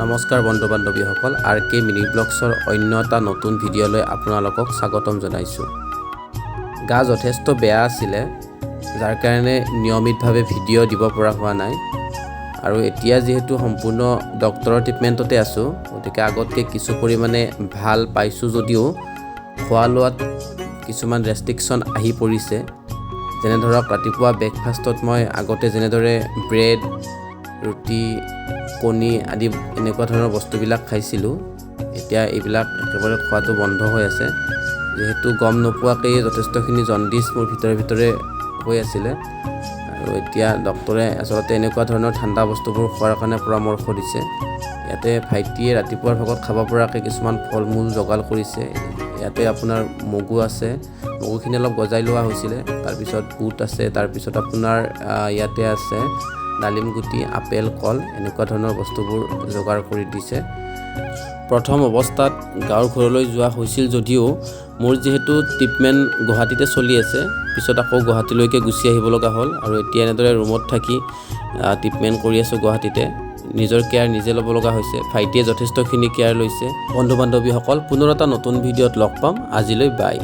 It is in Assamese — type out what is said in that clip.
নমস্কাৰ বন্ধু বান্ধৱীসকল, আৰ কে মিনি ব্লগছৰ অন্য এটা নতুন ভিডিঅ'লৈ আপোনালোকক স্বাগতম জনাইছোঁ। গা যথেষ্ট বেয়া আছিলে, যাৰ কাৰণে নিয়মিতভাৱে ভিডিঅ' দিব পৰা হোৱা নাই। আৰু এতিয়া যিহেতু সম্পূৰ্ণ ডক্তৰৰ ট্ৰিটমেণ্টতে আছোঁ, গতিকে আগতকৈ কিছু পৰিমাণে ভাল পাইছোঁ যদিও খোৱা লোৱাত কিছুমান ৰেষ্ট্ৰিকশ্যন আহি পৰিছে। যেনে ধৰক, ৰাতিপুৱা ব্ৰেকফাষ্টত মই আগতে যেনেদৰে ব্ৰেড, ৰুটি, কণী আদি এনেকুৱা ধৰণৰ বস্তুবিলাক খাইছিলোঁ, এতিয়া এইবিলাক একেবাৰে খোৱাটো বন্ধ হৈ আছে। যিহেতু গম নোপোৱাকৈয়ে যথেষ্টখিনি জণ্ডিছ মোৰ ভিতৰে ভিতৰে হৈ আছিলে আৰু এতিয়া ডক্তৰে আচলতে এনেকুৱা ধৰণৰ ঠাণ্ডা বস্তুবোৰ খোৱাৰ কাৰণে পৰামৰ্শ দিছে। ইয়াতে ভাইটিয়ে ৰাতিপুৱাৰ ভাগত খাব পৰাকৈ কিছুমান ফল মূল যোগাৰ কৰিছে। ইয়াতে আপোনাৰ মগু আছে, মগুখিনি অলপ গজাই লোৱা হৈছিলে। তাৰপিছত বুট আছে, তাৰপিছত আপোনাৰ ইয়াতে আছে ডালিম গুটি, আপেল, কল, এনেকুৱা ধৰণৰ বস্তুবোৰ যোগাৰ কৰি দিছে। প্ৰথম অৱস্থাত গাঁৱৰ ঘৰলৈ যোৱা হৈছিল যদিও মোৰ যিহেতু ট্ৰিটমেণ্ট গুৱাহাটীতে চলি আছে, পিছত আকৌ গুৱাহাটীলৈকে গুচি আহিব লগা হ'ল। আৰু এতিয়া এনেদৰে ৰুমত থাকি ট্ৰিটমেণ্ট কৰি আছোঁ গুৱাহাটীতে। নিজৰ কেয়াৰ নিজে ল'ব লগা হৈছে। ভাইটিয়ে যথেষ্টখিনি কেয়াৰ লৈছে। বন্ধু বান্ধৱীসকল, পুনৰ এটা নতুন ভিডিঅ'ত লগ পাম। আজিলৈ বাই।